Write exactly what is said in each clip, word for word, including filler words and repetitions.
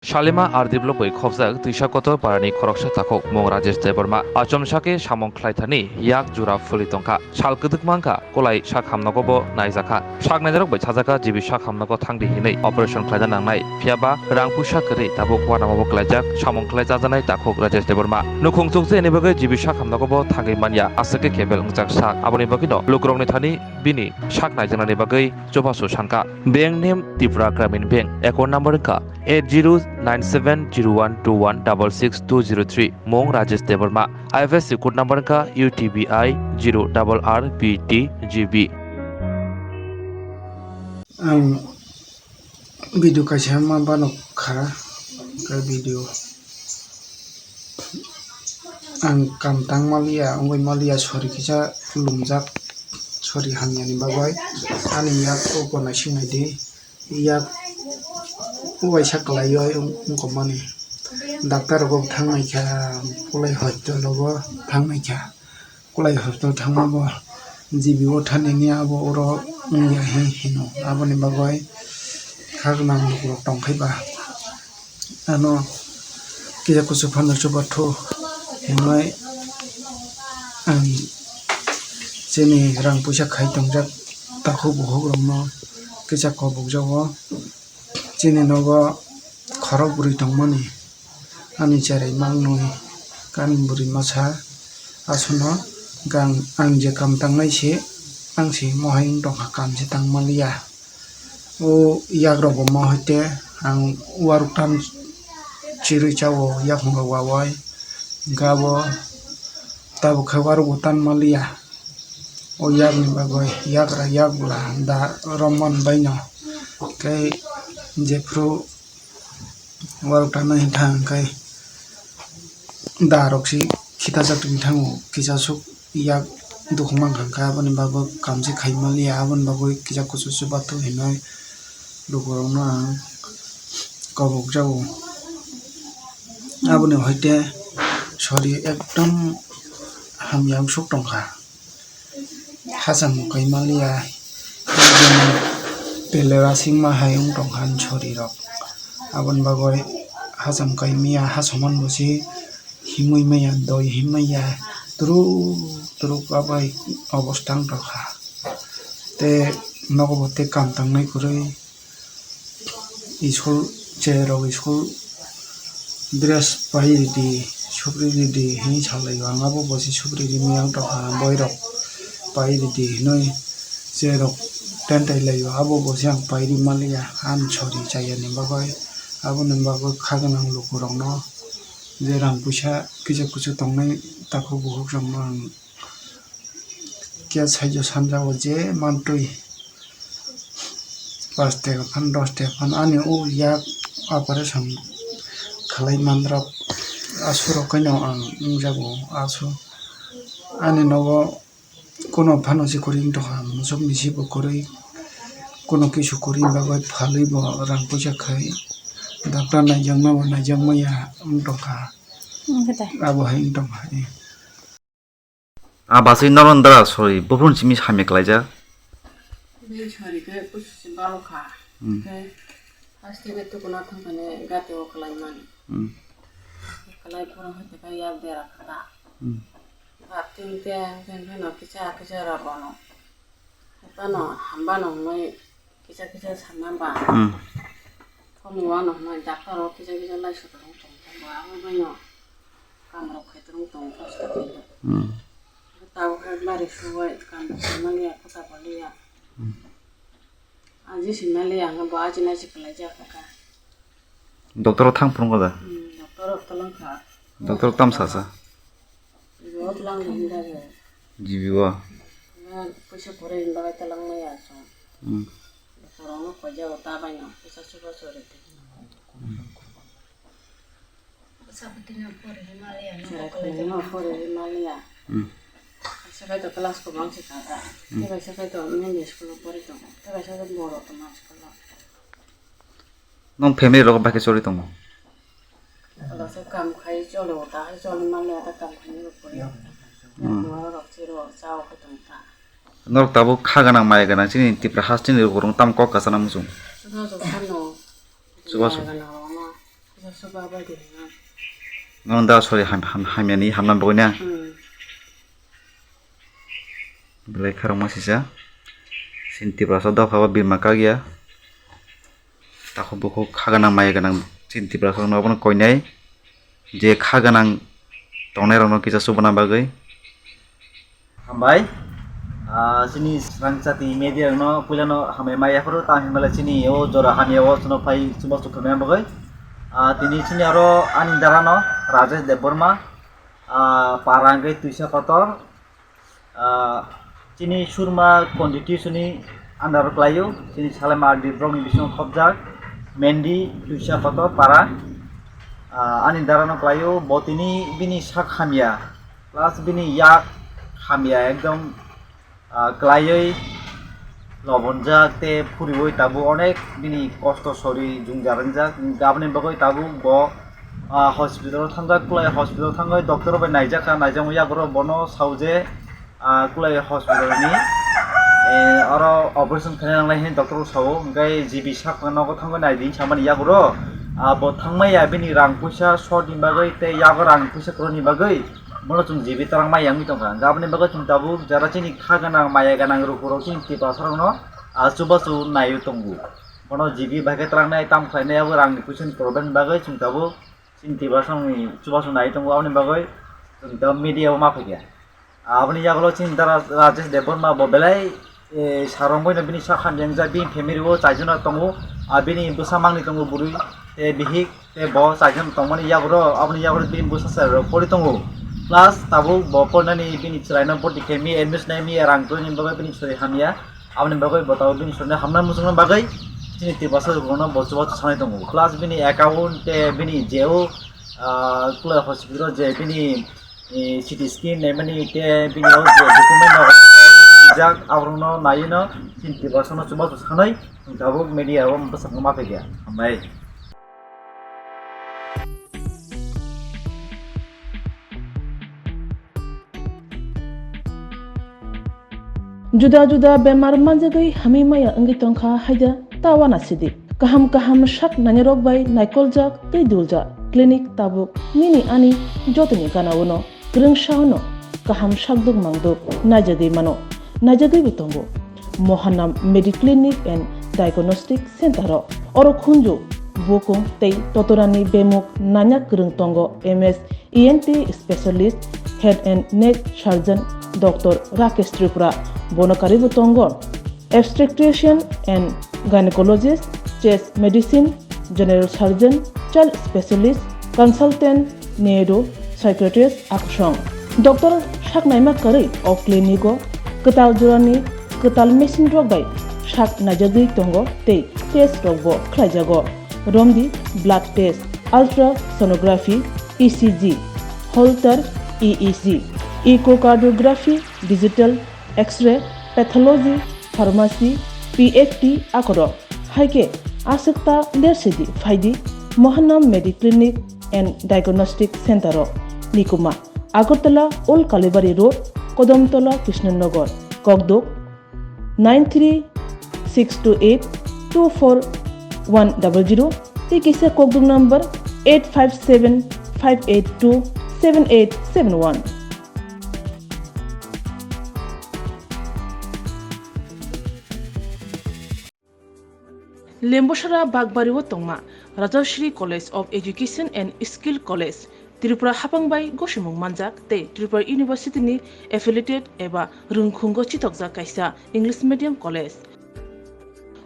Salima R D block bai khobjak Twisa Kotor parani khoroksa takhuk mung Rajesh Debbarma. Achomsa khe samung khlaithani yak jora phulwi tongkha. Sal kwdwkma wngkha, kulai sak hamnago bo naijakha. Sak naijarok bai sajakha G B sak hamnago thangdi hinwi operation khlaina nangnai. Phiyaba rang puisa kwrwi tabuk uanama bo klaijak, samung khlai chajaknai takhuk Rajesh Debbarma. Nukhung chukjani bagwi G B sak hamnago bo thangwi manya, aswk khe kebel wngjak sak. Aboni bagwino lukurokni thani bini sak naijaknani bagwi chubachu sankha. Bank name Tripura Gramin Bank, account number wngkha eight zero nine seven zero one two one double six two zero three, mung Rajesh Debbarma, I F S C code number wngkha U T B I zero double R B T G B. Ang video kaisa ma bano kha, khe video ang kam tang maliya, wngwi maliya, sori kisa lumjak, sori hamyani bagwi ani yak o gwnai swngnai di. Yak uaisa kwlaiwi wng-, wngkokmani. Daktar rogo thangnaikha, kulai hospital rogo thangnaikha. Kulai hospital thangma bo G B o thanini abo oro wngya hi hino. Aboni bagwi kha gwnang lukurok tongkhai ba. Ano kisa kuchuk phano chubathu hinwi ang chini rang puisa khai tongjak takhuk bukhuk rokno kisa kobokjago. Chini nogo khorok bwrwi tongmani ani cherai mangnwi kani bwrwi masa aswkno gang ang je kam tangnai se ang se mohai wng tongkha kam se tang maliya. O yak rok bo ma hoite ang uarok tam chirwi chao yakhung rok wawai hwnkhe abo tabuk khe uarok bo tan maliya. O yakni bagwi yagra yakbwla da romman baino khe jephru uarok tanai hwnkha hwnkhe da rok se khitajak tongwi thango kisa swk yak dukhuk mankha hwnkhe aboni bagwi kamse khai maliya aboni bagwi kisa kuchuk chubathuk hinwi lukurokno ang kobokjago. Aboni hoite sori ekdom hamya wngsuk tongkha. Hacham kai maliya, bele rasingma hai wng tongkha ani sori rok. Aboni bagwi hacham kai miya, hasoman bo se himwi maya, doi himwi maya, twrwk twrwk abai obosta wng tongkha. Tei nogo bo tei kam tangnai kwrwi. School cherok school dress pai ridi, supri ridi hinwi salaio. Ang abo bo se supri rimwi ang tongkha, boirok pai ridi hinwi cherok tentai laio. Abo bo se ang pai ri manliya, ani sori chayani bagwi. Aboni bagwi kha gwnang lukurokno je rang puisa kisa kusu tongnai takhuk bukhuk rokno ang khe saijo sanjao je mantwi pash taka phan, dos taka phan ani o yak operation khlai manrok aswk rok khe no ang wngjago asu. Ani nogo kuno phano se kwrwi wng tongkha, musuk ni se bo kwrwi, kuno kisu kwrwi bagwi phalwi bo rang puisa khai doctor naijakma bo naijakmaya wng tongkha. Abo hai wng tongkha. A basi norondra sori buphuru simi hamya khlaijak. Bini sori khe kusu se balo kha. Hmm. Khe haste khe tukuna thangkha ne gati o khlai mani. Hmm. Khlai phuru hai khe yak dera kha ta. Hmm. Ba tin te ang khe no kisa kisa ra bono. Bano hamba no noi. Kisa kisa sana ba. Hmm. Phone wano hwnwi doctor rok kisa kisa lai sotorung tong tong ba abo baino kam rok khe torung tong tong sa tong. Hmm. Tabo khe bari suwai kam rok khe maliya kota baliya. Hmm. Aji si maliya hwnba bo aji nai si kwlai jak kha. Doctor rok thang phuru kha da? Hmm, doctor rok tolong kha. Doctor rok tam sa sa? Rot lang hwnda bo. G B o. Na puisa kwrwi hwnba bai talang maya song. Hmm. Borokno khoijago ta baino puisa chuba chori. Chwrai khwlaino pore hwnmaliya. Hmm. Kaisa bai to class kwbang se kha ta. Hmm. Tei kaisa bai to mini school o pori tongo. Tei kaisa bai borok tongma school o. Nwng family rok bai khe choli tongo? Abo se kam khai choli o, ta hai choli manliya, ta kam khai ni bo pori o. Hmm. Borok rok chiri o, cha o khai tong ta. Norok tabuk kha gwnang, maya gwnang, chini Tripura hasteni borok tam kok kwchana muchung. Chubachu phano. Chubachu. Maya gwnang rok no. Nono da sori ham-, ham-, hamyani hamna bagwi na. Hmm. Belai kharokma sisa. Chini Tiprasa dopha o birma kagya. Takhuk bukhuk kha gwnang maya gwnang chini Tiprasa rokno obono koinai. Je kha gwnang tongnai rokno kisa chubana bagwi. Hambai. Ah, chini swrang chati media rokno puilano hambai mai yaphuru tang hinmale chini o jora hamya o chwngno phai chubachu khaimani bagwi. Ah, tini chini aro ani darano Rajesh Debbarma, ah, para hwnkhe Twisa Kotor, ah, chini Surma constituency ni under o kwlaio, chini Salem R D block ni bisingo khopjak, Mendi Twisa Kotor para, ah, ani darano kwlaio, bo tini bini sak hamya, plus bini yak hamya ekdom ah, kwlaiwi lobonjak tei phuriwi tabuk onek bini kosto sori jungjar wngjak. Aboni bagwi tabuk bo, ah, hospital o thangjak, kwlai hospital o thangwi doctor bai naijakha, naijakma yago bono sao je, ah, kwlai hospital ni, eh, oro operation khaina nangnai hwnwi doctor rok sao, hwnkhe G B sak nogo thangwi naidi hinwi samani yago, ah, bo thangmaya bini rang puisa short ni bagwi tei yago rang puisa kwrwini bagwi. Bono chwng G B twrang mai yangwi tongkha. Hwnkhe aboni bagwi chwng tabuk jara chini kha gwnang, maya gwnang, rukurok chini Tiprasarokno, ah, chubachu naiwi tongo. Bono G B bai khe twrangnai, tam khlainai, abo rangni puisani problem ni bagwi chwng tabuk chini Tiprasarokni chubachu naiwi tongo. Aboni bagwi chwng tabuk media o ma phaikha. Aboni yagulo chini dara Rajesh Debbarma bo belai, eh, sarong boino bini sak hamya wngjak, bini family o chaijona tongo, ah, bini bwsa mangni tongo bwrwi, tei bihik. Tei bo chaikhe tongmani yagoro, aboni yagoro bini bwsa chwrairok pori tongo. Plus tabuk bo porinani bini chwraino bwrwi khe mi admission nai mi rang kwrwini bagwi bini chwrai hamya. Aboni bagwi bo tabuk bini chwraino hamna muchungna bagwi chini Tiprasa rokno bo chubachu sanai tongo. Plus bini account tei bini jeo, ah, kwlai hospital je bini, eh, C T scan naimani tei bini o je document rok rijak, aborokno naiwi no chini Tiprasano chubachu sanai. Tabuk media o bwskango ma phaikha. Hambai. Juda juda bemar manjagwi hamwi maya wngwi tongkha haida ta uanasidi. Kaham kaham sak nainarok bai naikoljak tei duljak clinic tabuk nini ani jotoni gana-o no. Kwrwngsa-o no kaham sakduk mangduk naijagwi mano, naijagwibo tongo. Mohanam Mediclinic and Diagnostic Center-o oro khunju, bukung tei totorani bemuk nanya kwrwng tongo M S E N T specialist, head and neck surgeon Doctor Rakesh Tripura, bono karwibo tongo. Obstetrician and gynecologist, chest medicine, general surgeon, child specialist, consultant, neuro, psychiatrist, akusong. Doctor sak naima kwrwi o clinic o kwtal jorani kwtal machine rok bai sak naijagwi tongo tei test rok bo khlaijago. Romdi blood test, ultrasonography, E C G, Holter E E G, echocardiography, digital X-ray, pathology, pharmacy, P F T akorok. Hai khe aswk ta lersidi phaidi Mohanam Mediclinic and Diagnostic Center o. Nikuma, Agartala Old Kalibari Road, Kodamtola Krishnanagar, Kokduk, nine three six two eight two four one double zero tei kisa kokduk number eight five seven five eight two seven eight seven one. Lembosara Bakbari o tongma Rajashri College of Education and Skill College, Tripura hapang bai gosimung manjak tei Tripura University ni affiliated eba rwngkhungo chitokjak kaisa English medium college.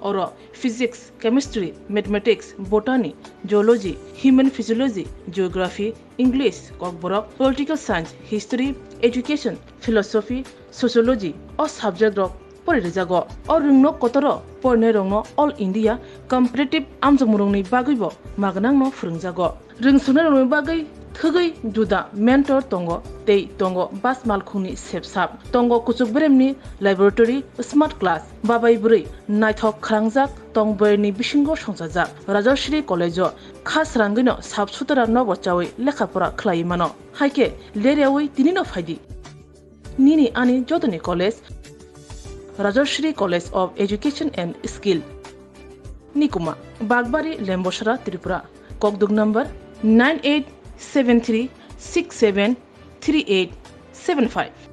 Oro physics, chemistry, mathematics, botany, zoology, human physiology, geography, English, Kokborok, political science, history, education, philosophy, sociology o subject rok pori rijago. O rwngno kotoro porinairokno All India Competitive amjokmungrokni bagwibo magnangno phwrwngjago. Rwngsuknairokni bagwi thwgwi juda mentor tongo tei tongo bas malkhungni sepsap. Tongo kuchuk beremni laboratory, smart class, babai bwrwi naithok khwrangjak tong bwrwini bisingo songchajak. Rajashri College-o kha srangwino sap sutara nogo chawi lekha pora khlaiwi mano. Hai khe leryawi tinino phaidi. Nini ani jotoni college, Rajashri College of Education and Skill. Nikuma, Bakbari, Lembosara, Tripura. Kokduk number nine eight seven three six seven three eight seven five.